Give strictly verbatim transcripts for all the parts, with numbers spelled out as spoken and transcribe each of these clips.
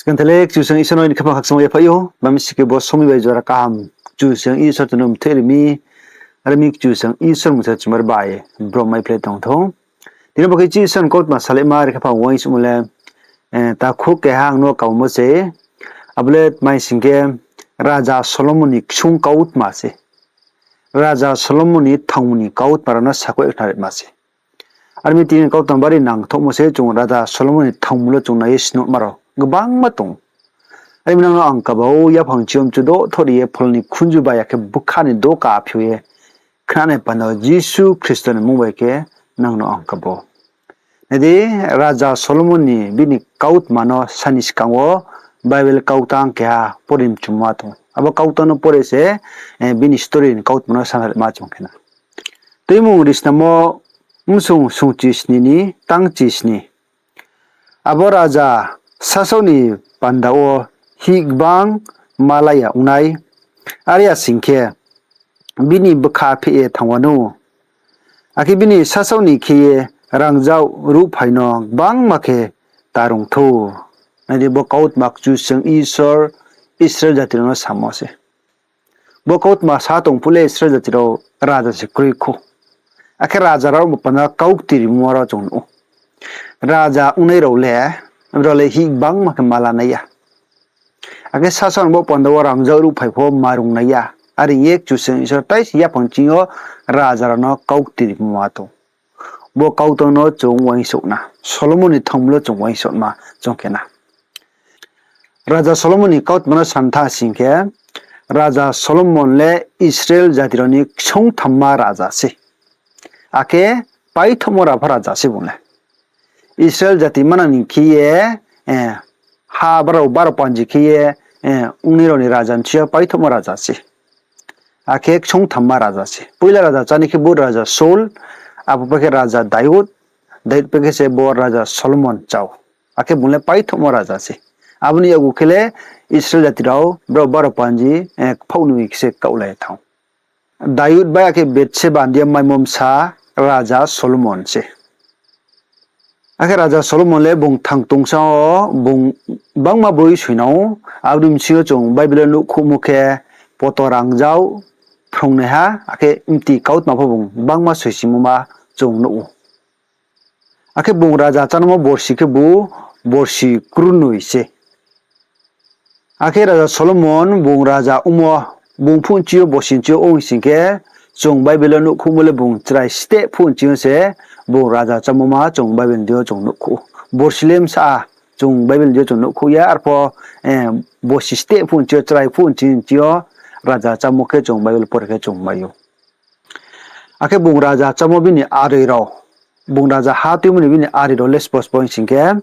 Kanthe le Kchusoyang Isor no ni khaphang khakchangmo yaphaih ou, bami si khe bo somoing bai jora kaham Kchusoyang Isor chung no mthoi ri mi, are mi Kchusoyang Isor mungsa chumar bai brom mai phlai tong thou. Tini bo khe Kchusoyang kautma salaima ri khaphang uaingsouhmo le, eh, takhu keha ang no kaumo se, abo le tma hing khe Raja Solomon ni ksung kautma se. Raja Solomon ni thangmo ni kautma rao no sakhouh khnarima se. Are mi tini kautma bari nangthouhmo se, chung Raja Solomon ni thangmo le chung nai ye snuhma rao gbangma tong. Are mi nang no ang kaba ou, yaphang chiyom chu dothor ye phola ni khunju bai ya khe bkha ni doka phiouh ye khnanai panda Jisu Khristo ni mmung bai khe nang no ang kaba ou. Nai di, Raja Solomon ni bini kautma no sani skang wo Bible kautang keha pore mchumo tong. Abo kautang no pore se, eh, bini story ni kautma no sanarima chung khe na. Tuimung Risnamo bsung sungchi sni ni tangchi sni. Abo raja sasaoh ni panda wo hih gbang malai ya ong nai, are ya sing khe, bini bkha pheh ye thanng wanou. Akhe bini sasaoh ni khe ye rangzag ruhphai no gbangma khe ta rung thou. Nai di, bo kautma Kchusoyang Isor Israel jati rao no samo se. Bo kautma sa tong phuh le Israel jati rao raja se kroi khou. Akhe raja rao bo panda kaukti rimo rao chung nuh ou. Raja ongnai rao le, brao le hih gbangma khe mala nai ya. Akhe sasaoh ni bo panda wo rangzag ruhphai pho ma rung nai ya. Are ye Kchusoyang Isor tai se yaphang ching yo raja rao no kaukti rimo tong. Bo kautang no chung uaingsouh na, Solomon ni thangmo le chung uaingsouhma chung khe na. Raja Solomon ni kautma no san tha sing khe, Raja Solomon le Israel jati rao ni ksung thamma raja se. Akhe paithohmo rapha raja se bung le. Israel jati manang ni khe ye, eh, ha brao baro panji khe ye, eh, ongnai rao ni raja ni thing yo paithohmo raja se. Akhe ksung thamma raja se. Poila raja chá ni khe bo raja Saul, abo pai khe raja Dayud, Dayud pai khe se bo raja Solomon chá ou. Akhe bung le paithohmo raja se. Abo ni yakgu khe le Israel jati rao brao baro panji, eh, kphaoh ni khe se kaohlai thanng ou. Dayud bai akhe Betseba ni deing yo maimo bsa raja Solomon se. Akhe raja Solomon le bung thang tongsa wo bung gbangma boi soinang ou, abo ni bsing yo chung Bible wo nuhkhouhmo khe poto rangzag phrungnaiha, akhe mti kautma pho bung gbangma soisingmo ma chung nuh ou. Akhe bung raja chánaimo borsi khebu borsi krunoi se. Akhe raja Solomon bung raja ongmo, bung phuh nching yo borsi nching yo ong sing khe, chung Bible wo nuhkhouhmo le bung chrai steh phuh nching yo se bung raja chámo ma chung Bible ni deing yo chung nuhkhouh ou. Borsi le bsa chung Bible ni deing yo chung nuhkhouh ya, arpho, eh, borsi steh phuh nching yo, chrai phuh nching yo raja chámo khe chung Bible pore khe chung mai ou. Akhe bung raja chámo bini aroi rao, bung raja ha tuimo ni bini aroi rao le spo spo hing sing khe,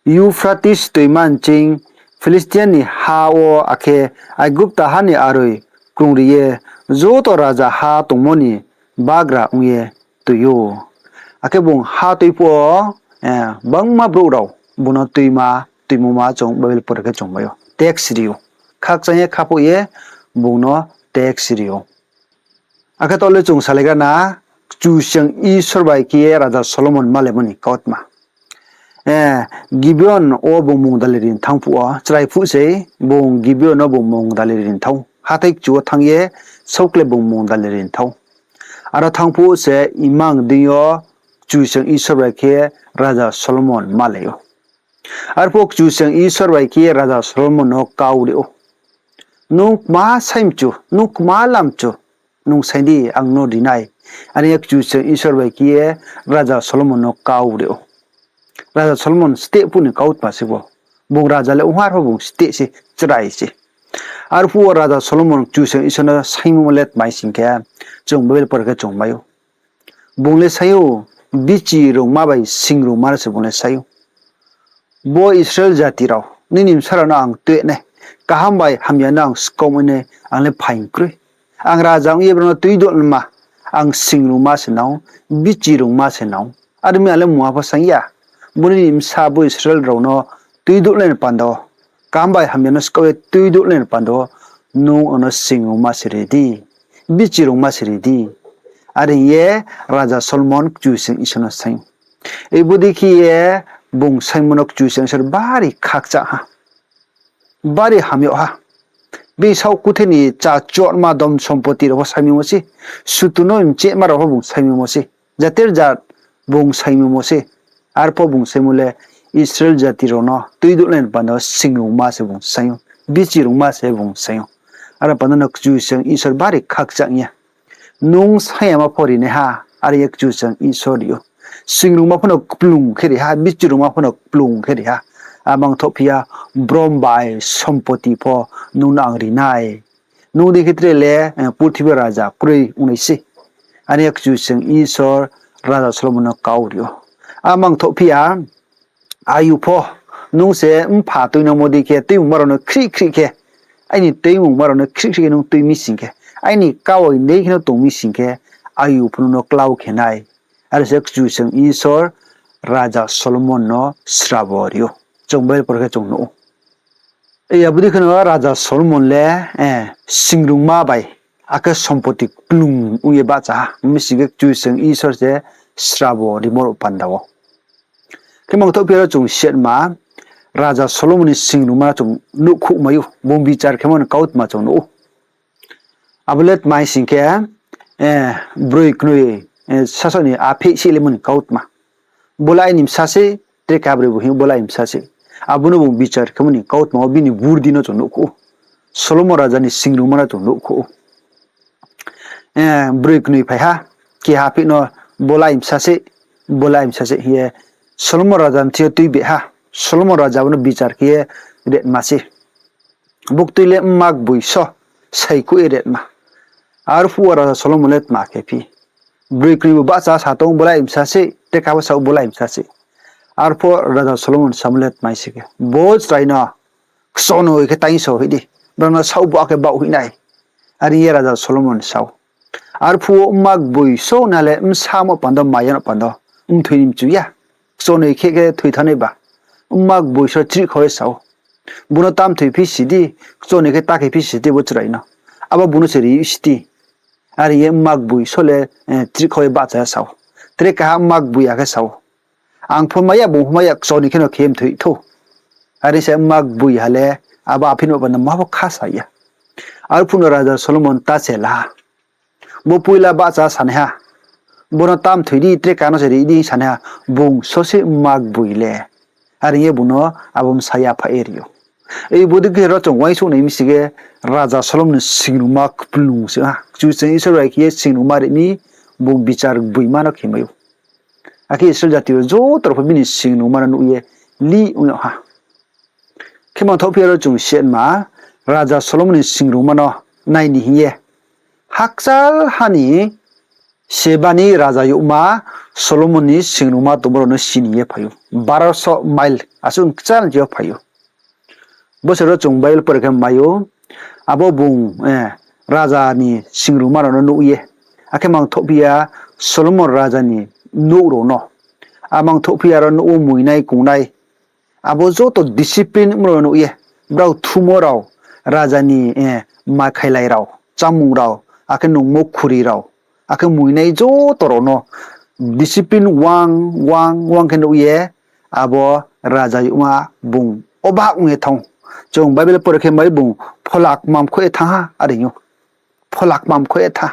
Euphrates toima nching Philistia ni ha wo akhe Aigupta ha ni aroi krungri ye joto raja ha tongmo ni bagra ong ye tui ou. Akhe bung ha tui phuh wo, eh, gbangma brouh rao bung no tuima, tuimoma chung Bible pore khe chung mai ou. Tax ri ou. Khakchang ye khaphouh ye bung no tax ri ou. Akhe taoh le chung salaigra na, Kchusoyang Isor bai khe ye raja Solomon malaimo ni kautma. Eh, Gibeon wo bung mungdali ri ni thanng phuh wo, chrai phuh sei, bung Gibeon wo bung mungdali ri ni thanng ou. Hathái kchu wo thanng ye, saokle bung mungdali ri ni thanng ou. Aro thanng phuh se imang deing yo Kchusoyang Isor bai khe raja Solomon malai ou. Arphuh Kchusoyang Isor bai khe raja Solomon no kau ri ou. Nung kma saimchu, nung kma lamchu, nung saing di, ang no ri nai. Are ye Kchusoyang Isor bai khe ye raja Solomon no kau ri ou. Raja Solomon steh phuh ni kautma se bo. Bung raja le ong ha, arphuh bung steh se, chrai se. Arphuh wo raja Solomon Kchusoyang Isor no saingmo le tma hing sing khe, chung Bible pore khe chung mai ou. Bung le sai ou, bichi rungma bai sing rungma no se bung le sai ou. Bo Israel jati rao, nini bsa rao no ang tui nai, kaham bai hamya no ang skaoh nai, ang le phaing kroi. Ang raja ong ye brao no tuidouh naima, ang sing rungma se nang ou, bichi rungma se nang ou. Are mi ang le mungha pho saing ya. Bo nini bsa bo Israel rao no tuidouh nai ni panda wo, kaham bai hamya no skaoh ye tuidouh nai ni panda wo, nung ang no sing rungma se ri di, bichi rungma se ri di. Are hing ye raja Solomon Kchusoyang Isor no saing ou. Ei bodei khe ye bung saingmo no Kchusoyang Isor bari khakchang ha, bari hamyag ha. Bini saoh kuthe ni cha chotma dom sompoti rao pho saingmo se, sutur no mchehma rao pho bung saingmo se, jatir jat bung saingmo se. Arphuh bung saingmo le Israel jati rao no tuidulai ni panda wo singrungma se bung saing ou, bichirungma se bung saing ou. Aro panda no Kchusoyang Isor bari khakchang ye, nung saing yama pho rinaiha, are ye Kchusoyang Isor ri ou. Singrungma pho no kplung khe ri ha, bichirungma pho no kplung khe ri ha. Amang thohphi ya, brom bai sompoti pho nung no ang ri nai. Nung dei khe tre le, eh, purthimbi raja kroi ong nai se. Are ye Kchusoyang Isor Raja Solomon no kau ri ou. Amang thohphi ya, ayu pho, nung se mpha tuinangmo dei khe tuimungma rao no khrih khrih khe, aini tuimungma rao no khrih khrih khe nung tui mi sing khe, aini kawai dei khe no tong mi sing khe, ayu pho nung no klau khe nai. Are se Kchusoyang Isor Raja Solomon no srabo ri ou. Chung Bible por khe chung nuh ou. Abo dei kheno Raja Solomon le, eh, singrungma bai, akhe sompoti kplung ong ye bahcha ha. Mi sing khe Kchusoyang Isor se srabo rimo rao panda wo. Khe mang thohphi ya ro chung siatma, Raja Solomon ni singrungma no chung nuhkhouh mai ou, bung bichar khemo ni kautma chung nuh ou. Abo le tma hing sing khe, eh, broi knoi, eh, sasaoh ni aphih sihlaimo ni kautma. Bo le aini bsa se, tre keha broi bo hing ou, bo le aini bsa se. Abo no bung bichar khemo ni kautma wo bini burdi no chung nuhkhouh ou. Solomon raja ni singrungma no chung nuhkhouh ou. Eh, broi knoi phai ha, keha aphih no bo le aini bsa se, bo le aini bsa se hing ye Solomon raja ni thing yo tuibi ha. Solomon raja bo no bichar khe ye retma se. Buktui le mma gboi so saikhouh ye retma. Arphuh wo Raja Solomon le tma khe phi? Broi knoi bo bahcha sa tong, bo le aini bsa se, tre keha bo sa ou, bo le aini bsa se. Arphuh Raja Solomon samo le tma hing sing khe, bo chrai no kchonoi khe tainso hoih di, brao no saoh bo akhe baoh hoih nai. Are ye Raja Solomon sa ou. Arphuh wo mma gboi so na le bsamo panda, maya no panda, mthoi ni mchu ya. Kchonoi khe khe thoi thanngnai ba. Mma gboi so chrihkhau ye sa ou. Bo no tam thoi phi si di, kchonoi khe ta khe phi si di bo chrai no. Abo bung no se ri si di. Are ye mma gboi so le, eh, chrihkhau ye bahcha ya sa ou. Tre keha mma gboi ya khe sa ou. Ang pho mai ya, bung pho mai ya, kchonoi khe no khe mthoi thou. Are se mma gboi ha le, abo aphih no panda ma pho kha sa ya. Arphuh no Raja Solomon ta se la ha. Bo poila bahcha sanaiha, bo no tam thoi di, tre keha no se ri di sanaiha, bung so se mma gboi le. Are ye bung no abo bsa yaphaih ye ri ou. Ei bodei khe ro chung uaingsouh nai mi sing khe, Raja Solomon ni singrungma kplung se ha. Kchusoyang Isor bai khe ye singrungma ri mi, bung bichar gboima no khe mai ou. Akhe Israel jati rao joto rao pho bini singrungma no nuh ye lih ong yag ha. Khe mang thohphi ya ro chung siatma, Raja Solomon ni singrungma no nai ni hing ye, hakchal ha ni Seba ni raja youhma Solomon ni singrungma tongmo rao no sini ye phai ou. Baroso mile asuh kchal ni yo phai ou. Bo se ro chung Bible pore khe mai ou, abo bung, eh, raja ni singrungma rao no nuh ye, akhe mang thohphi ya Solomon raja ni nouh rao no, a mang thohphi ya ro nouh wo muinai kungnai, abo joto discipline ongmo rao no nuh ye, brao thumo rao, raja ni, eh, makhailai rao, chámung rao, akhe nungmo khuri rao, akhe muinai joto rao no discipline wang wang wang khe nuh ye, abo raja youhma bung obak ong ye thanng ou. Chung Bible pore khe mai bung phola kmam khoh ye thanng ha, are ou. Phola kmam khoh ye thanng.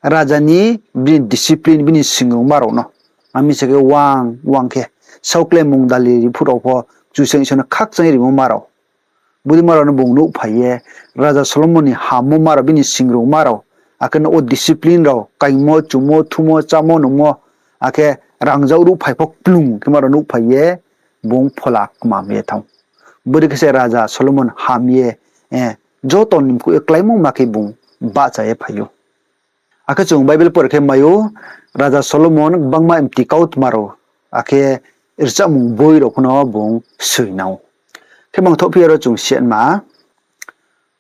Raja ni bini discipline, bini singrungma rao no. Ami se khe wang wang khe, saokle mungdali riphuh rao pho Kchusoyang Isor no khakchang ye rimo ma rao. Bodei ma rao no bung nuhphai ye, Raja Solomon ni hammo ma rao, bini singrungma rao, akhe nouh wo discipline rao, kaingmo, chumo, thumo, chámo, nungmo, akhe rangzag ruhphai pho kplung khe ma rao nuhphai ye, bung phola kmam ye thanng ou. Bodei khe se Raja Solomon ham ye, eh, joto ni mkoih ye kláimo ma khe bung bahcha ye phai ou. Akhe chung Bible pore khe mai ou, Raja Solomon gbangma mti kautma rao, akhe rchahmung boi rao pho no bung soinang ou. Khe mang thohphi ya ro chung siatma,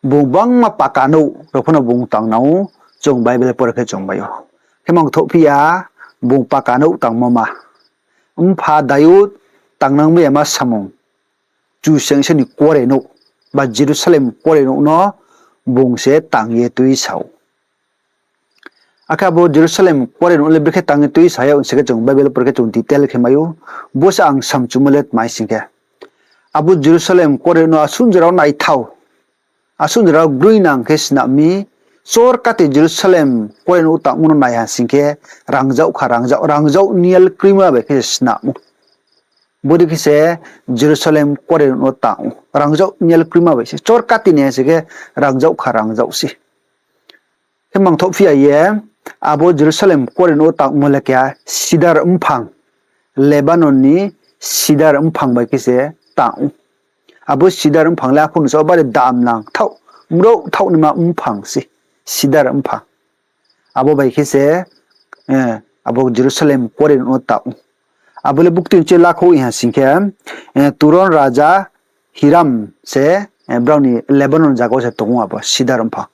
bung gbangma paka nouh rao pho no bung tangnang ou, chung Bible pore khe chung mai ou. Khe mang thohphi ya, bung paka nouh tangmo ma, mpha Dayud tangnang mai yama samung, Kchusoyang Isor ni kuarenouh, ba Jerusalem kuarenouh no bung se tang ye tuisa ou. Akhe abo Jerusalem kuarenouh le brekhe tang ye tuisa ya ong si khe chung Bible pore khe chung detail khe mai ou. Bo se ang samchumo le tma hing khe, abo Jerusalem kuarenouh no asuh jora wo naithao, asuh jora wo groinang khe snam mi, chor kati Jerusalem kuarenouh tangmo no nai ha sing khe, rangzag kha, rangzag, rangzag ni yal kroima bai khe se snam ou. Bodei khe se Jerusalem kuarenouh no tang ou, rangzag ni yal kroima bai se, chor kati ni ha sing khe rangzag kha, rangzag se. Khe mangthoh phi ya ye, abo Jerusalem kuarenouh wo tangmo le keha sidar mphang, Lebanon ni sidar mphang bai khe se tang ou. Abo sidar mphang le arphuh ni sahka wo bari dam nangthaoh, mrouh thaoh naima mphang se, sidar mphang. Abo bai khe se, abo Jerusalem kuarenouh no tang ou. Abo le buktui chi lakhouh ha sing khe, Turon raja Hiram se, brao ni Lebanon zaga wo se tong ou abo sidar mphang.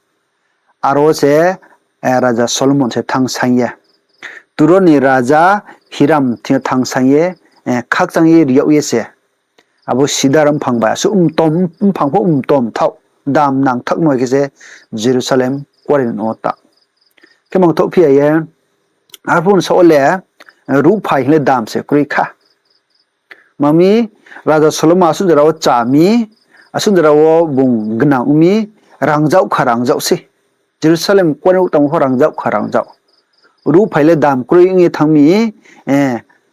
Aro se, raja Solomon se thanngsaing ye, Turon ni raja Hiram thing yo thanngsaing ye, khakchang ye ri yag ye se, abo sidar mphang bai asuh mtom, mphang pho mtom thaoh, dam nangthaoh no khe se Jerusalem kuarenouh no tang. Khe mangthoh phi ya ye, arphuh ni sahka wo le ruhphai hing le dam se kroi kha. Mami, raja Solomon asuh jora wo chá mi, asuh jora wo bung gnang ong mi, rangzag kha, rangzag se. Jerusalem kuarenouh tangmo pho rangzag kha, rangzag. Ruhphai le dam kroi ong ye thanng mi,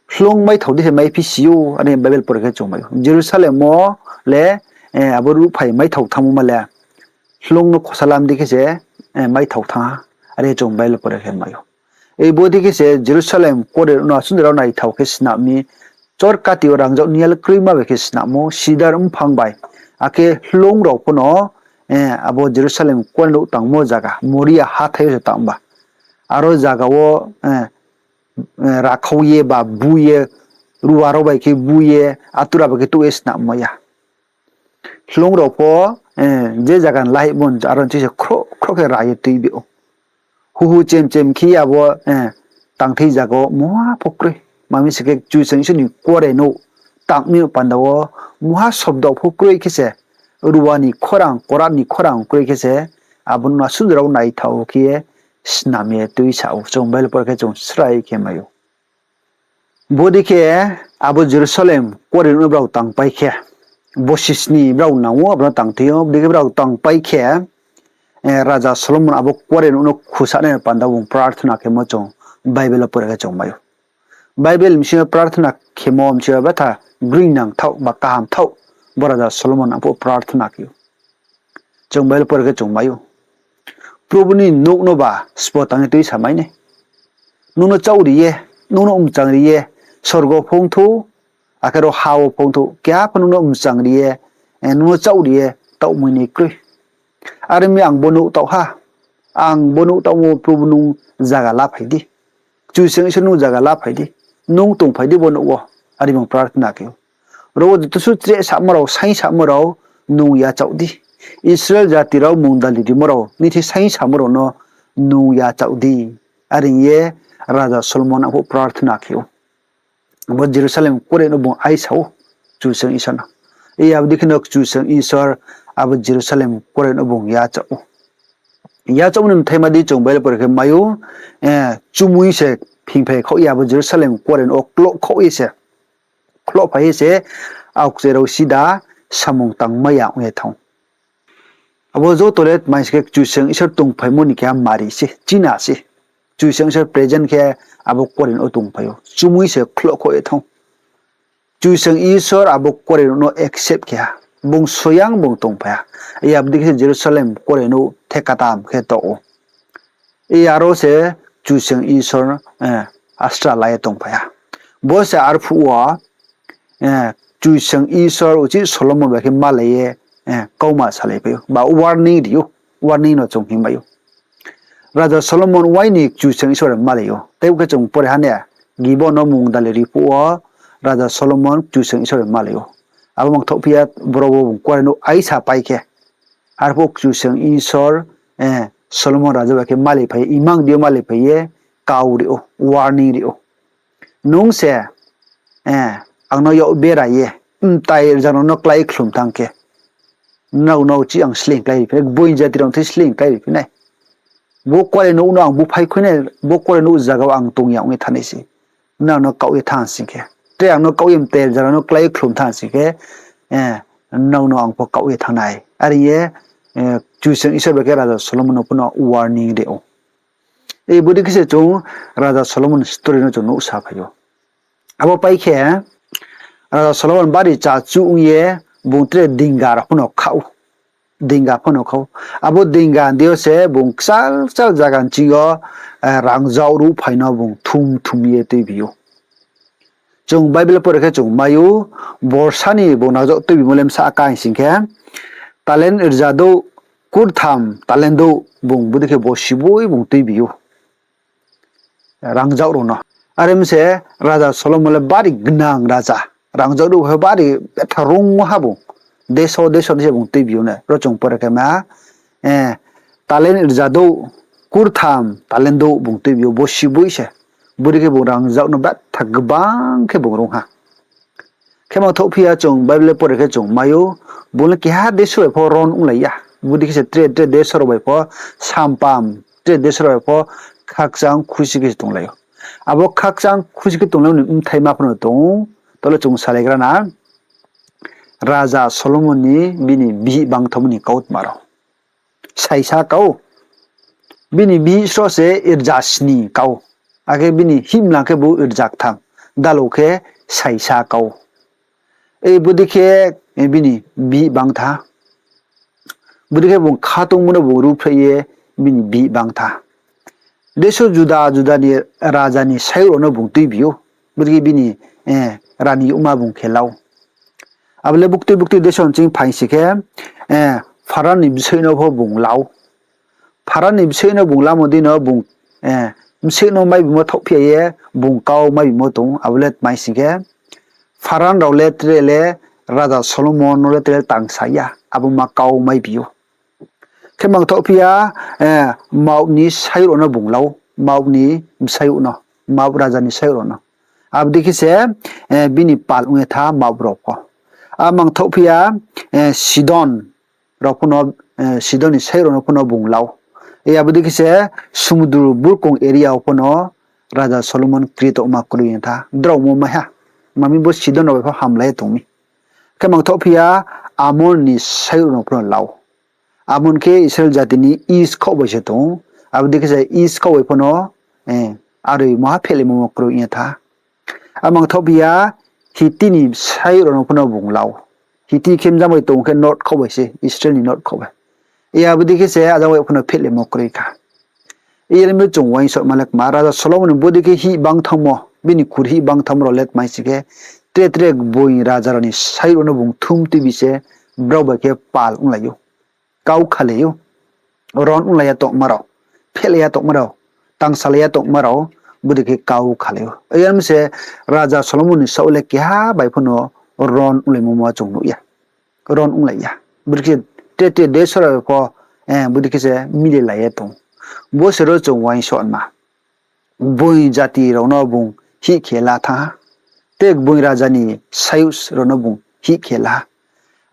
hloung maithao dei se maiphi si ou, are Bible pore khe chung mai ou. Jerusalem wo le, abo ruhphai maithao thanngmo ma le, hloung no khosa lam dei khe se maithao thanng ha, are chung Bible pore khe mai ou. Bodei khe se Jerusalem kuarenouh no asuh jora wo naithao khe snam mi, chor kati yo rangzag ni yal kroima bai khe snam ou, sidar mphang bai. Akhe hloung rao pho no, abo Jerusalem kuarenouh tangmo zaga Moria hathái yo se tang ba. Aro zaga wo rakhau ye ba bu ye, ruwa rao bai khe bu ye, atura bai khe touh ye snam mai ya. Hloung rao pho, je zaga ni lahih bo aro ni chi se khroh khroh khe ra ye tuibi ou. Huhu chem chem khe ye abo tangthei zaga wo mungha pho kroi. Mami sing khe Kchusoyang Isor ni kuarenouh tang mi panda wo mungha sobdo pho kroi khe se, ruwa ni khorang, korat ni khorang kroi khe se, abo no asuh jora wo naithao khe ye snam ye tuisa ou, chung Bible pore khe chung srai khe mai ou. Bodei khe abo Jerusalem kuarenouh no brao tangpai khe, bosi sni brao nang ou, abo no tangthei ou, bodei khe brao tangpai khe, raja Solomon abo kuarenouh no khusanai panda bung prarthona khemo chung Bible wo pore khe chung mai ou. Bible bsing yo prarthona khemo bsing yo betha groinang thaoh ba kaham thaoh, bo raja Solomon arphuh prarthona khe ou. Chung Bible pore khe chung mai ou. Probu ni nouh no ba sbo tang ye tuisa mai nai. Nung no chaoh ri ye, nung no mchang ri ye, sorgo pho ongthou, akhe ro ha wo pho ongthou, keha pho nung no mchang ri ye, nung no chaoh ri ye taohmoi ni kroi. Are mi ang bo nouh taoh ha, ang bo nouh taohmo Probu nung zaga laphai di. Kchusoyang Isor nung zaga laphai di. Nung tongphai di bo nouh wo, are bung prarthona khe ou. Ro wo joto suh chrehsamo rao, saingsamo rao nung yachaoh di. Israel jati rao mungdali rimo rao, nithai saingsamo rao no nung yachaoh di. Are ong ye raja Solomon arphuh prarthona khe ou. Abo Jerusalem kuarenouh no bung aisa ou Kchusoyang Isor no. Abo dei khe no Kchusoyang Isor abo Jerusalem kuarenouh no bung yachaoh ou. Yachaoh ni mthaima dei chung Bible pore khe mai ou, chumui se phingphai khaoh ye abo Jerusalem kuarenouh no klohkhaoh ye se, khlohphai ye se, aokchai rao sida samung tangmai ya ong ye thanng ou. Abo joto le tma hing se khe Kchusoyang Isor tongphaimo ni keha mari se, china se. Kchusoyang Isor present khe abo kuarenouh no tongphai ou. Chumui se khlohkhaoh ye thanng ou. Kchusoyang Isor abo kuarenouh no accept khe ha. Bung soyang bung tongphai ha. Abo dei khe se Jerusalem kuarenouh thekatam khe tong ou. Aro se Kchusoyang Isor asra la ye tongphai ha. Bo se arphuh wo Kchusoyang Isor uchih Solomon bai khe malai ye kauma salaipai ou, ba warning ri ou, warning no chung hingmai ou. Raja Solomon uaini Kchusoyang Isor bai malai ou. Tei bo khe chung pore ha ne, Gibeon no mungdali ri phuh wo Raja Solomon Kchusoyang Isor bai malai ou. Abo mangthoh phi ya, boro wo bung kuarenouh aisa pai khe, arphuh Kchusoyang Isor Solomon raja bai khe malaiphai ye, imang di yo malaiphai ye, kau ri ou, warning ri ou. Nung se ang no yak bera ye, mtai rza no no klái khlum tang khe, nrao no uchih ang sleing klái ri phi nai, gboing jati rao no thei sleing klái ri phi nai. Bo kuarenouh no ang búphai khui nai, bo kuarenouh zaga wo ang tong ya ong ye thanng nai se. Nrao no kaoh ye thanng sing khe, tre ang no kaoh ye mtei jara no klái ye khlum thanng sing khe, nrao no ang pho kaoh ye thanng nai. Are ye Kchusoyang Isor bai khe Raja Solomon no pho no warning ri ou. Bodei khe se chung Raja Solomon ni story no chung nuhsa phai ou. Abo pai khe, Raja Solomon bari chachu ong ye bung tre dinga rao pho no khaoh, dinga pho no khaoh. Abo dinga ni deing yo se bung kchal kchal zaga ni ching yo rangzag ruhphai no bung thum thum ye tuibi ou. Chung Bible pore khe chung mai ou, borsa ni bung rangzag tuibimo le bsa ka hing sing khe, talent rzadouh, kurtham talent douh bung bodei khe bosiboi bung tuibi ou. Rangzag rao no. Are mi se Raja Solomon le bari gnang raja. Rangzag douh bai pho bari betha rung ha bung. Deso deso ni se bung tuibi ou na. Ro chung pore khe ma, talent rzadouh, kurtham talent douh bung tuibi ou, bosiboi se. Bodei khe bung rangzag no betha gbang khe bung rung ha. Khe mangthohphi ya chung Bible pore khe chung mai ou, bung le keha deso bai pho ron onglai ya. Bodei khe se tre tre deso rao bai pho sampam, tre deso rao bai pho khakchang khusi khe se tonglai ou. Abo khakchang khusi khe tonglai ni bthaima pho no tong ou, tole chung salaigra na. Raja Solomon ni bini bihih bangthanngmo ni kautma rao. Saisa kau, bini bihih sroh se rza sni kau, akhe bini himlang khe bo rza ktham, dalou khe saisa kau. Bodei khe bini bihih bangtha. Bodei khe bung khatungmo no bung ruhphreh ye bini bihih bangtha. Deso juda juda ni raja ni sayouh rao no bung tuibi ou. Bodei khe bini rani youhma bung khe la ou. Abo le buktui buktui deso ni ching phai si khe, Pharan ni bsayouh no pho bung la ou. Pharan ni bsayouh no bung lamo dei no bung bsayouh no maibimo thaohphi ya ye bung kau maibimo tong ou. Abo le tmai si khe, Pharan rao le tre le Raja Solomon no le tre le tangsa ya, abo ma kau maibi ou. Khe mangthohphi ya, Moab ni sayouh rao no bung la ou, Moab ni bsayouh no, Moab raja ni sayouh rao no. Abo dei khe se bini pal ong ye tha Moab rao pho. A mangthohphi ya, Sidon rao pho no, Sidon ni sayouh rao no pho no bung la ou. Abo dei khe se sumudru burkong area wo pho no Raja Solomon kri tongma kroi ye tha, draomo mai ha. Mami bo Sidon rao bai pho hamlai ye tong mi. Khe mangthohphi ya, Amon ni sayouh rao no pho no la ou. Amon khe Israel jati ni east khaoh bai se tong ou. Abo dei khe se east khaoh bai pho no, aroi maha phehlaimo kroi ye tha. A mangthohphi ya, Hiti ni sayouh rao no pho no bung la ou. Hiti khe mjang bai tong khe north khaoh bai se, Israel ni north khaoh bai. Abo dei khe se ajang bai pho no phehlaimo kroi kha. Yar mi chung uaingsouhma le kma, Raja Solomon ni bodei khe hih bangthanngmo, bini khur hih bangthanngmo rao le tmai si khe, tre tre gboing raja rao ni sayouh rao no bung thum tuibi se, brao bai khe pal onglai ou, kau khalai ou, ron onglai ya tongma rao, phehlai ya tongma rao, tangsalai ya tongma rao, bodei khe kau khalai ou. Yar mi se Raja Solomon ni saoh le keha bai pho no ron onglaimo ma chung nuh ya. Ron onglai ya. Bodei khe tre tre deso rao bai pho, bodei khe se mililai ye tong. Bo se ro chung uaingsouhma. Gboing jati rao no bung hih khe la thanng ha. Tre gboing raja ni sayouh rao no bung hih khe la ha.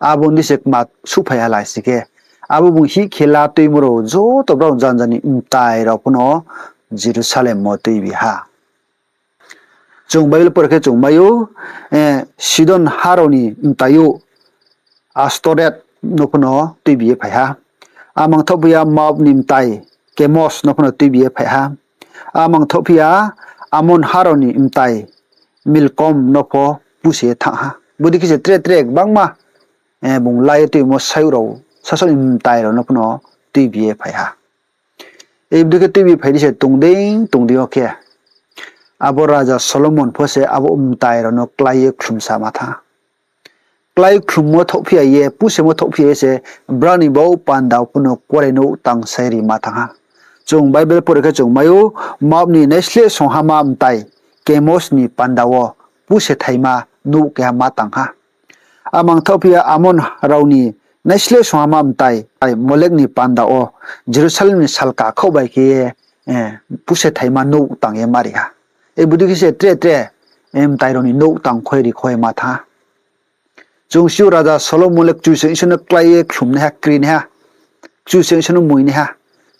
Abo ni se kma suhphai ha lai si khe, abo bung hih khe la tuimo rao joto brao janja ni mtai rao pho no Jerusalem wo tuibi ha. Chung Bible pore khe chung mai ou, Sidon ha rao ni mtai ou Astoret no pho no tuibi ye phai ha. A mangthohphi ya, Moab ni mtai Kemos no pho no tuibi ye phai ha. A mangthohphi ya, Amon ha rao ni mtai Milkom no pho puse ye thanng ha. Bodei khe se tre tre gbangma bung la ye tuimo sayouh rao, sasaoh ni mtai rao no pho no tuibi ye phai ha. Bodei khe tuibi phai di se tong dei tong dei yo khe, abo Raja Solomon pho se abo mtai rao no klái ye khlumsa ma thanng ha. Klái khlummo thaohphi ya ye, pusemo thaohphi ya ye se, brao ni bau panda wo pho no kuarenouh tangsai ri ma thanng ha. Chung Bible pore khe chung mai ou, Moab ni naisleh songhama mtai Kemos ni panda wo puse thaima nouh keha ma tang ha. A mangthohphi ya, Amon rao ni naisleh songhama mtai Molek ni panda wo Jerusalem ni salka khaoh bai khe ye puse thaima nouh tang ye mari ha. Bodei khe se tre tre mtai rao ni nouh tang khoi ri khoi ma thanng ha. Chung si ou, Raja Solomon le Kchusoyang Isor no klái ye khlumnaiha, krinaiha, Kchusoyang Isor no moinaiha,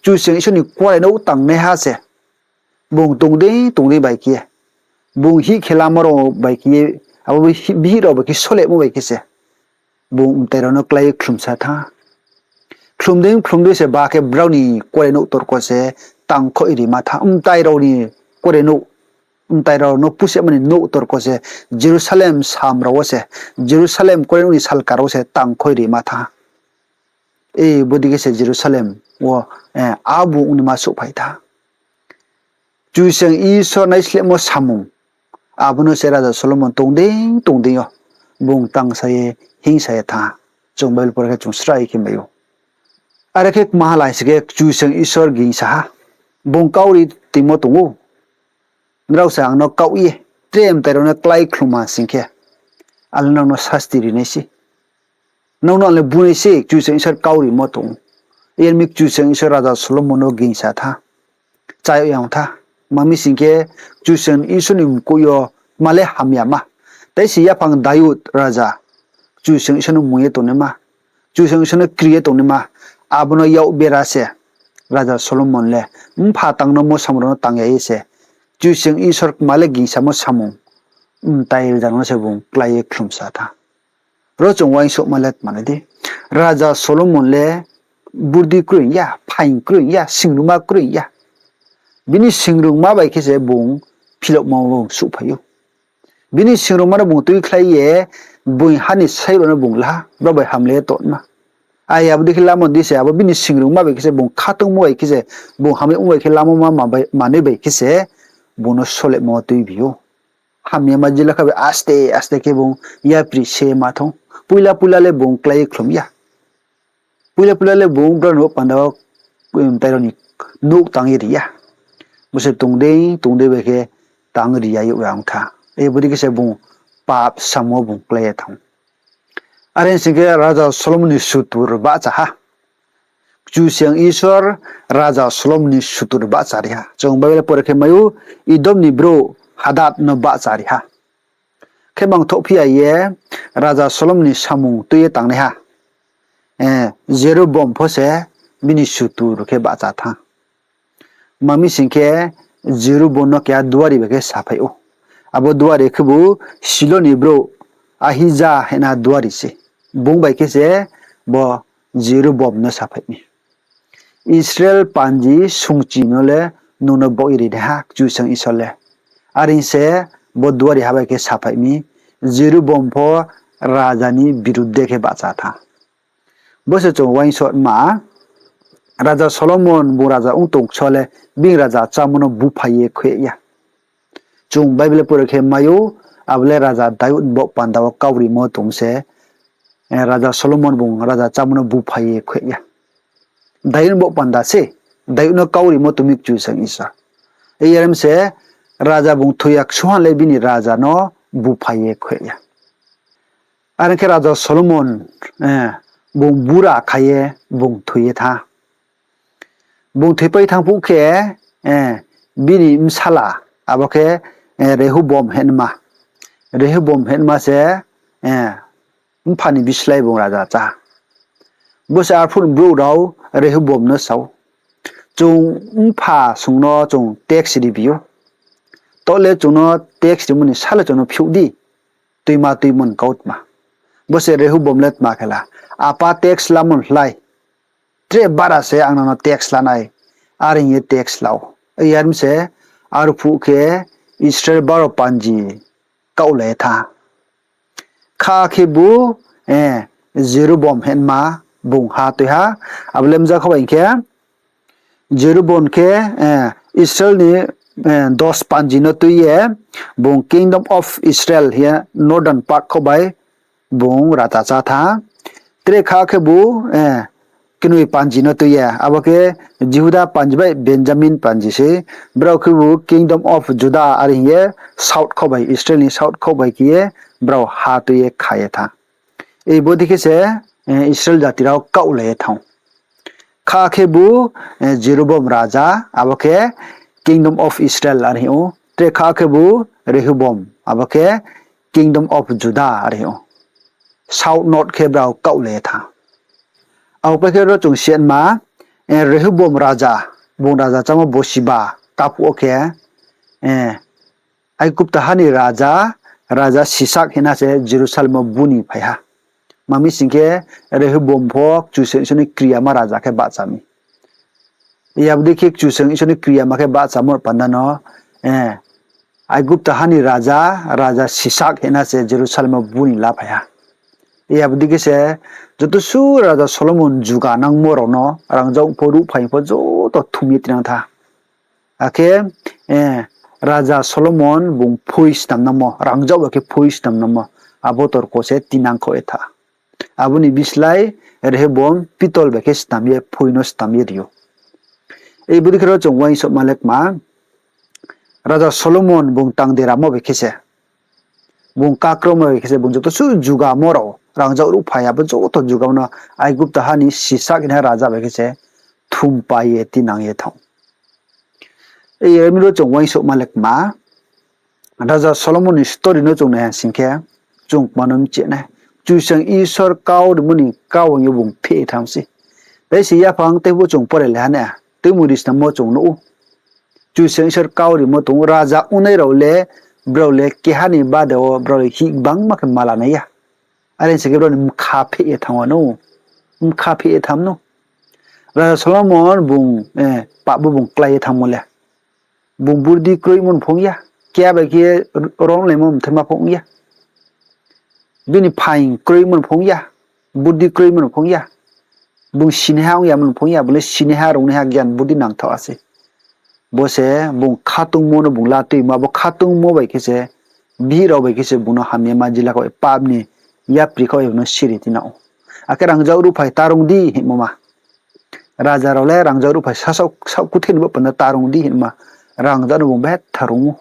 Kchusoyang Isor ni kuarenouh tangnaiha se. Bung tong dei tong dei bai khe ye, bung hih khe lamo rao bai khe ye, abo bihih rao bai khe solemo bai khe se bung mtai rao no klái ye khlumsa thanng. Khlum dei khlum dei se ba khe brao ni kuarenouh torko se tangkhoih rima thanng. Mtai rao ni kuarenouh, mtai rao no pusehma ni nouh torko se Jerusalem sam rao wo se, Jerusalem kuarenouh ni salka rao wo se tangkhoih rima thanng. Bodei khe se Jerusalem wo, a bung ongnaima souhphai thanng. Kchusoyang Isor naislehmo samung, abo no se Raja Solomon tong dei tong dei yo bung tangsa ye, hingsa ye thanng ha. Chung Bible pore khe chung srai khe mai ou. Are khe kmaha lai sing khe Kchusoyang Isor gingsa ha, bung kauri tongmo tong ou. Nrao se ang no kaoh ye, tre mtai rao no klái khlumma sing khe, ang le nang no sasti ri nai se. Nang no ang le bu nai se, Kchusoyang Isor kaurimo tong ou. Yar mi Kchusoyang Isor Raja Solomon no gingsa thanng, chayag yang thanng. Tma mi sing khe, Kchusoyang Isor ni mkoih yo tma le hamyama. Tai se yaphang Dayud raja, Kchusoyang Isor no mung ye tongnaima, Kchusoyang Isor no kri ye tongnaima, abo no yak bera se Raja Solomon le mpha tang no mo samung rao no tang ya ye se, Kchusoyang Isor kma le gingsamo samung, mtai rza no se bung klái ye khlumsa thanng. Ro chung uaingsouhma le tma nai di. Raja Solomon le burdi kroi ya, phaing kroi ya, singrungma kroi ya. Bini singrungma bai khe se bung philopma wo bung souhphai ou. Bini singrungma no bung tuikhlai ye, bung ha ni saih rao no bung la, brao bai hamle ye tongma. Ai abo dei khe lamo di se, abo bini singrungma bai khe se bung khatungmo bai khe se, bung hamyagmo bai khe lamo ma, ma bai, manoi bai khe se, bung no solehmo tuibi ou. Hamyama jila kha bai aste aste khe bung yapri se ma thong. Poila poila le bung klái ye khlum ya. Poila poila le bung brao ni panda wo, mtai rao ni nouh tang ye ri ya. Bo se tong dei tong dei bai khe tang ri ya yag ya ong tha. Bodei khe se bung pap samo bung klái ye thanng. Are sing khe Raja Solomon ni sutur bahcha ha. Kchusoyang Isor Raja Solomon ni sutur bahcha ri ha. Chung Bible pore khe mai ou, Edom ni brouh Hadad no bahcha ri ha. Khe mangthohphi ya ye Raja Solomon ni samung tui ye tangnaiha, Jeroboam pho se bini sutur khe bahcha thanng. Tma mi sing khe, Jeroboam no keha duari bai khe saphai ou. Abo duari khebu Silo ni brouh Ahija hingna duari se. Bung bai khe se bo Jeroboam no saphai mi, Israel panji sungchi no le nung no baoh ye ri nai ha Kchusoyang Isor le. Are se bo duari ha bai khe saphai mi, Jeroboam pho raja ni birudde khe bahcha thanng. Bo se chung uaingsouhma, Raja Solomon bung raja ong tong kso le, bini raja chámo no buphai ye khui ya. Chung Bible pore khe mai ou, abo le Raja Dayud ni baoh panda wo kaurimo tong se, Raja Solomon bung raja chámo no buphai ye khui ya. Dayud ni baoh panda se, Dayud no kaurimo tong mi Kchusoyang Isor. Yar mi se, raja bung thoi ya ksuha le bini raja no buphai ye khui ya. Are khe Raja Solomon, bung bura kha ye bung thoi ye thanng. Bung thoipai thanng phuh khe, bini bsala, abo khe, Rehoboam hingma. Rehoboam hingma se, mpha ni bislái bung raja chá. Bo se arphuh ni brouh rao Rehoboam no sa ou, chung mpha sung no chung tax ribi ou. Taoh le chung no tax rimo ni sa le chung no phiouh di, tuima tuimo ni kautma. Bo se Rehoboam le tma khe la, apa tax lamo ni slái tre bara se ang nang no tax la nai, are hing ye tax la ou. Yar mi se, arphuh khe Israel baro panji kaohlai thanng. Kha khebu, Jeroboam hingma bung ha tui ha. Abo le mja kho bai hing khe, Jeroboam khe, Israel ni, dos panji no tui ye, bung Kingdom of Israel hing ye northern part kho bai bung raja chá thanng. Tre kha khebu, knoi panji no tui ye, abo khe Jihuda panji bai Benjamin panji se, brao khebu Kingdom of Judah are hing ye south kho bai, Israel ni south kho bai khe ye brao ha tui ye kha ye thanng. Bodei khe se, Israel jati rao kaohlai ye thanng ou. Kha khebu, Jeroboam raja, abo khe Kingdom of Israel are hing ou. Tre kha khebu Rehoboam, abo khe Kingdom of Judah are hing ou. South north khe brao kaohlai ye thanng. Abo pai khe ro chung siatma, Rehobom raja, bung raja chámo bosiba kaphuh wo khe, Aigupta ha ni raja, raja Sisak hingna se Jerusalem wo bu ni phai ha. Tma mi sing khe, Rehobom pho Kchusoyang Isor ni kriyama raja khe bahcha mi. Abo dei khe Kchusoyang Isor ni kriyama khe bahchamo panda no, Aigupta ha ni raja, raja Sisak hingna se Jerusalem wo bu ni la phai ha. Abo dei khe se joto suh raja Solomon juga nangmo rao no rangzag pho ruhphai pho joto thum ye tinang tha. Akhe raja Solomon bung phoi snam nangmo, rangzag bai khe phoi snam nangmo, abo torko se tinang khaoh ye tha. Abo ni bislái Rehobom pitol bai khe snam ye phoi no snam ye ri ou. Bodei khe ro chung uaingsouhma le kma, raja Solomon bung tang deramo bai khe se, bung kakromo bai khe se, bung joto suh jugamo rao, rangzag ruhphai abo joto jugamo no Aigupta ha ni Sisak hingna raja bai khe se thumpai ye tinang ye thanng. Aro mi ro chung uaingsouhma le kma, raja Solomon ni story no chung nai ha sing khe, chung kma no mchi nai, Kchusoyang Isor kau rimo ni kau yo bung pheh ye thanng sei. Tei se yaphang tei pho chung pore le ha nai, Tuimungri snammo chung nuh ou. Kchusoyang Isor kau rimo tong ou, raja ongnai rao le, brao le keha ni bade wo brao le hih gbangma khe mala nai ya. Are se khe brao ni bkha pheh ye thanng ou, bkha pheh ye thanng no. Raja Solomon bung, pap bo bung klái ye thanngmo le, bung burdi kroimo ni pho ong ya, keha bai khe ronlaimo mthaima pho ong ya. Bini phaing kroimo ni pho ong ya, burdi kroimo ni pho ong ya. Bung sinaiha ong yamo ni pho ong ya, bung le sinaiha, rungnaiha, gyan burdi nangthaoh ha se. Bo se bung khatungmo no bung la tuimo, abo khatungmo bai khe se, bihih rao bai khe se bung no hamyama jila khaoh ye, pap ni yapri khaoh ye bung no siri tinang ou. Akhe rangzag ruhphai ta rung di hingmo ma. Raja rao le rangzag ruhphai sasaoh, saoh kuthe ni bo panda ta rung di hingma, rangzag no bung betha rung ou.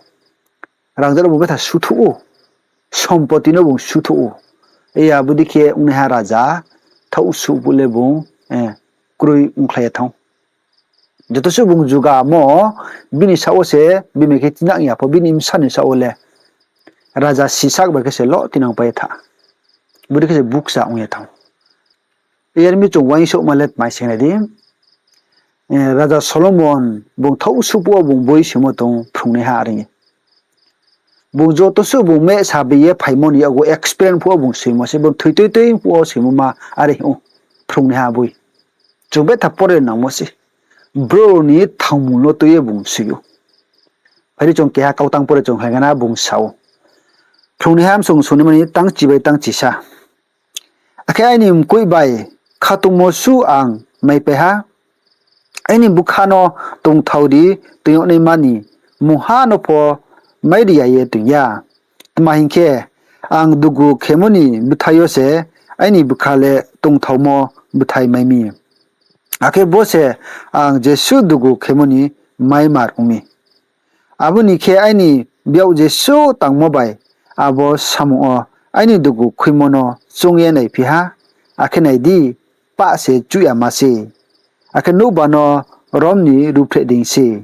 Rangzag no bung betha suthouh ou. Sompoti no bung suthouh ou. Abo dei khe ongnaiha raja, thaoh suh phuh le bung kroi ongkhlai ye thanng. Joto suh bung jugamo, bini saoh wo se, bini khe tinang ya pho, bini bsa ni saoh wo le, raja Sisak bai khe se lo tinangpai ye tha. Bodei khe se bukcha ong ye thanng. Aro mi chung uaingsouhma le tma sing nai di. Raja Solomon bung thaoh suh phuh wo bung boi soimo tong phrungnaiha are. Bung joto suh bung meh sabi ye phaimo ni yakgu experience phuh wo bung soimo se, bung thoi toi toi phuh wo soimo ma are ou, phrungnaiha boi. Chung betha pore nangmo se. Bro ni thangmul no tui ye bung soi ou. Phai di chung keha kautang pore chung haigana bung sa ou. Phrungnaiha bsong songnaima ni tangchi bai tangchisa. Akhe aini mkoih bai khatungmo suh ang maipai ha. Aini bkha no tongthao ri toing yag naima ni mungha no pho mairi ya ye toing ya. Tma hing khe, ang dugu khemo ni bthai yo se aini bkha le tongthaomo bthai mai mi. Akhe bo se ang jesuh dugu khemo ni maimar ong mi. Abo ni khe aini byak jesuh tangmo bai abo samung wo aini dugu khuimo no choung ye naiphi ha, akhe nai di, pah se chuh yama se, akhe nouhba no rom ni ruhphreh dei se,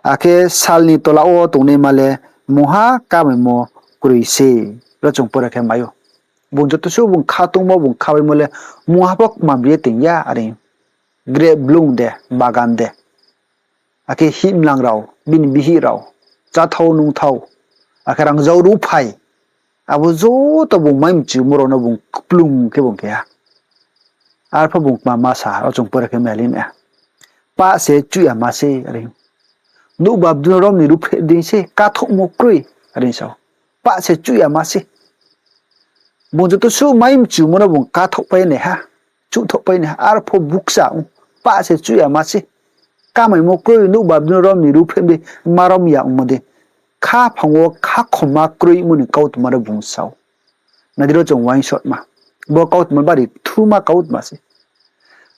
akhe sal ni tola wo tongnaima le mungha kamaimo kroi se. Ro chung pore khe mai ou. Bung joto suh bung khatungmo, bung khabaimo le mungha pho kmam ri ye toing ya are. Grep blung de, bagan de, akhe hihmlang rao, bini bihih rao, cháthao nungthao, akhe rangzag ruhphai, abo joto bung mai mchumo rao no bung kplung khe bung khe ha. Arpho bung kma ma sa, ro chung pore khe mai le na. Pah se chuh yama se are. Nouhba bdul rom ni ruhphreh dei se, kathohmo kroi are sa ou. Pah se chuh yama se. Bung joto suh mai mchumo no bung kathohpai nai ha, chuhthohpai nai ha, arpho bukcha ong, pah se chuh yama se. Kamaimo kroi, nouhba bdul rom ni ruhphreh dei, ma rom ya ongmo dei. Khaphang wo khakhoma kroimo ni kautma no bung sa ou. Nai di ro chung uaingsouhma. Bo kautma bari kthuma kautma se.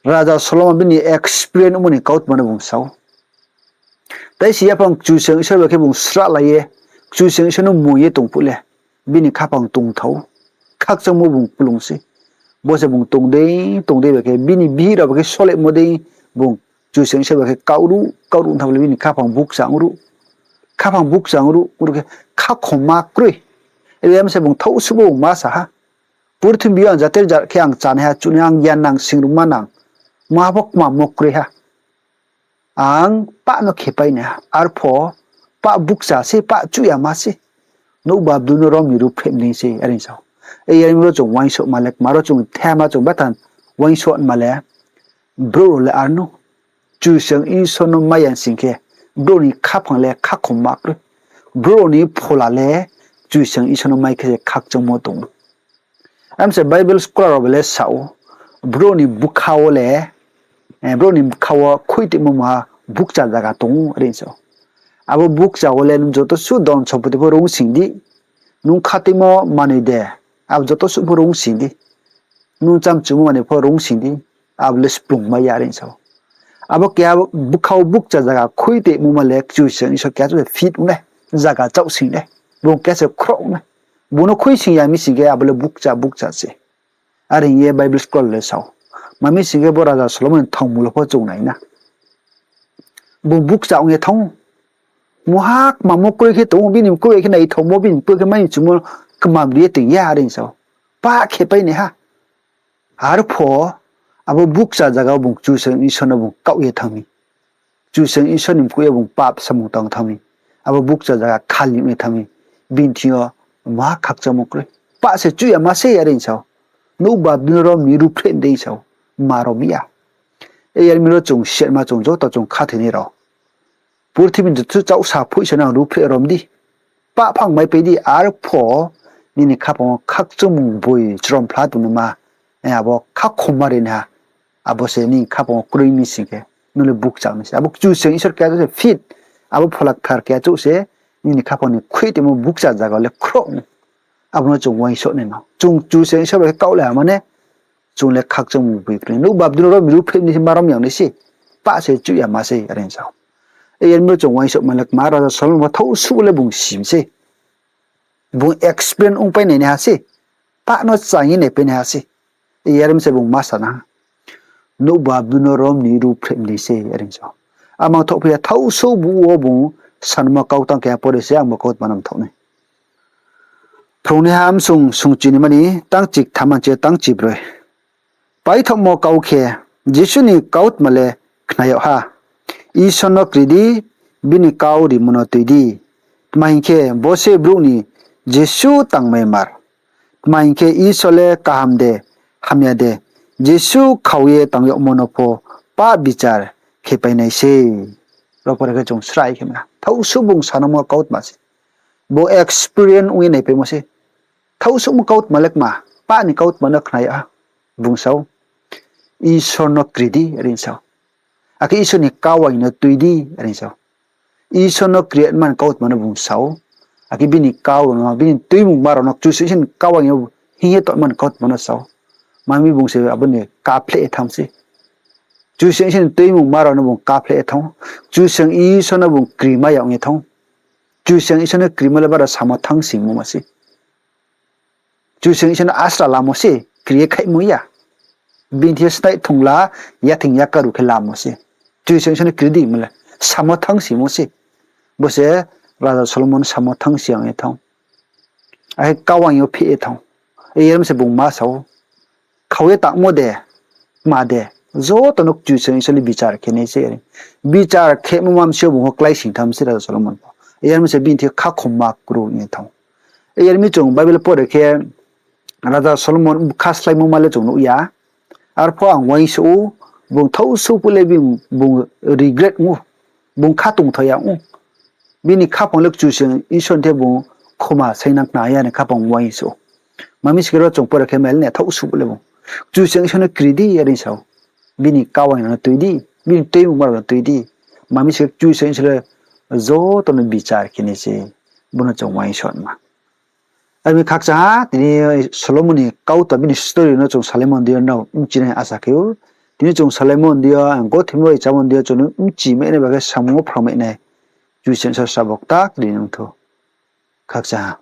Raja Solomon bini experience ongmo ni kautma no bung sa ou. Tai si yaphang Kchusoyang Isor bai khe bung srahlai ye, Kchusoyang Isor no mung ye tong phuh le, bini khaphang tongthao, khakchangmo bung kplung se. Bo se bung tong dei, tong dei bai khe, bini bihih rao bai khe solehmo dei, bung Kchusoyang Isor bai khe kaohruh, kaohruh ong tha le bini khaphang bukcha ong ruh. Khaphang bukcha ong ruh, ong ruh khe khakhoma kroi. Abo se bung thaoh suh bo bung ma sa ha. Purthimbi yo ang jater jat khe ang chánaiha, chuhnaiha, ang gyan nang, singrungma nang. Mungha pho kmammo kroi ha. Ang pah no khepai nai ha. Arpho pah bukcha se, pah chuh yama se. Nouhba bdu no rom ni ruhphreh mi dei se, are sa ou. Yar mi ro chung uaingsouhma le kma, ro chung thama chung betha uaingsouhma le, brouh rao le arno, Kchusoyang Isor no mai ya sing khe, brouh ni khaphang le khakhomma kroi. Brouh rao ni phola le Kchusoyang Isor no mai khe se khakchangmo tong ou. Amse Bible scholar rao bai le sa ou, brouh ni bkha wo le, brouh ni bkha wo khuitimo ma bukcha zaga tong ou, are sa ou. Abo bukcha wo le nung joto suh don sompoti pho rung sing di, nung khatimo manoi de, abo joto suh pho rung sing di, nung chamchumo manoi pho rung sing di, abo le splung mai ya, are sa ou. Abo keha bkha wo bukcha zaga khuitimo ma le Kchusoyang Isor keha chouh se fit ong nai, zaga chaoh sing nai, bung keha se khroh ong nai. Bung no khui sing ya mi sing khe abo le bukcha, bukcha se. Are hing ye Bible scholar le sa ou. Ma mi sing khe bo Raja Solomon ni thangmul wo pho chung nai na. Bung bukcha ong ye thanng ou. Mungha kmamo kroi khe tong ou, bini mkoih bai khe naithaomo, bini mkoih khe mai mchumo kmam ri ye tong ya, are sa ou. Pah khepai nai ha. Arpho abo bukcha zaga wo bung Kchusoyang Isor no bung kaoh ye thanng mi. Kchusoyang Isor ni mkoih yo bung pap samung tang thanng mi. Abo bukcha zaga khali ong ye thanng mi. Bini thing yo ma khakchangmo kroi. Pah se chuh yama se, are sa ou. Nouhba bdu no rom ni ruhphreh mi dei sa ou. Ma rom ya. Yar mi ro chung siatma chung joto chung khathoinai rao, purthimbi ni joto chaohsa phoih se nang ruhphreh rom di. Pah phang maipai di, arpho nini khaphang wo khakchangmung boi chrom phla tongnaima, abo khakhomma ri nai ha. Abo se nini khaphang wo kroi mi sing khe, nung le bukcha nai se. Abo Kchusoyang Isor keha chouh se fit, abo Phola Kthar keha chouh se, nini khaphang ni khuitimo bukcha zaga le khroh. Abo no chung uaingsouh nai no. Chung Kchusoyang Isor bai khe kaoh le ha mane, chung le khakchangmung boi kroi. Nouhba bdu no rom ni ruhphreh mi dei se ma rom yag nai se. Pah se chuh yama se, are sa ou. Yar mi ro chung uaingsouhma le kma, Raja Solomon pho thaoh suh le bung sim se. Bung experience ongpai nai naiha se. Pah no chang ye naipai naiha se. Yar mi se bung ma sa na ha. Nouhba bdu no rom ni ruhphreh mi dei se, are sa ou. Amang thoh phi ya, thaoh suh bu wo bung sanmo kau tang keha pore se ang bo kautma no mthaoh nai. Phrungnaiha msung sungchi ni mani tang chi ktham, manchi tang chi broi. Paithaohmo kau khe, Jisu ni kautma le khna yag ha, Isor no kri di, bini kau rimo no tui di. Tma hing khe, bo se brouh ni jesuh tangmai mar. Tma hing khe, Isor le kaham de, hamya de, jesuh khau ye tang yagmo no pho pap bichar khepai nai se. Ro pore khe chung srai khe ma. Thaoh suh bung sanmo kautma se. Bo experience ong ye naipaimo se. Thaoh suhmo kautma le kma, pah ni kautma no khna yag ha. Bung sa ou, Isor no kri di, are sa ou. Akhe Isor ni kau aing no tui di, are sa ou. Isor no kri man kautma no bung sa ou. Akhe bini kau rao no, bini tuimungma rao no, Kchusoyang Isor ni kau aing yo hing ye tongman kautma no sa ou. Ma mi bung se abo ni kaphleh ye thanng se. Kchusoyang Isor ni tuimungma rao no bung kaphleh ye thanng ou. Kchusoyang Isor no bung krimai ya ong ye thanng ou. Kchusoyang Isor no krimo le bara samo thanngsingmo ma se. Kchusoyang Isor no asra lamo se, kri ye khaihmo ya. Bini thing yo snaih thongla, yathing yakaru khe lamo se. Kchusoyang Isor no kri di mo le, samo thanngsingmo se. Bo se Raja Solomon samo thangsing ye thanng ou. Akhe kau aing yo pheh ye thanng ou. Yar mi se bung ma sa ou, khau ye tangmo de, tma de, joto no Kchusoyang Isor le bichar khe nai se. Bichar khemo ma msi yo bung pho kláising tham se Raja Solomon pho. Yar mi se bini thing yo khakhomma kroi ye thanng ou. Yar mi chung Bible pore khe Raja Solomon bkha sláimo ma le chung nuh ya. Arpho ang uaingsouh ou, bung thaoh suh phuh le bung regret ong ou, bung khatungthai ya ong ou. Bini khaphang le Kchusoyang Isor ni thing bung khoma sainang khna ya ni khaphang uaingsouh ou. Ma mi sing khe ro chung pore khe mai le nai thaoh suh phuh le bung Kchusoyang Isor no kri di, are sa ou. Bini kau aing no tui di, bini tuimungma rao no tui di. Ma mi sing khe Kchusoyang Isor le joto no bichar khe nai se. Bo no chung uaingsouhma. Are mi khakchang ha, tini Solomon ni kautma bini story no chung salaimo ni deing yo no bchi nai asa khe ou. Tini chung salaimo ni deing yo, ang gothe mo bai chámo ni deing yo chung no bchi mai nai ba khe samung wo phrang mai nai. Kchusoyang Isor sabo kta kri nang thou. Khakchang ha.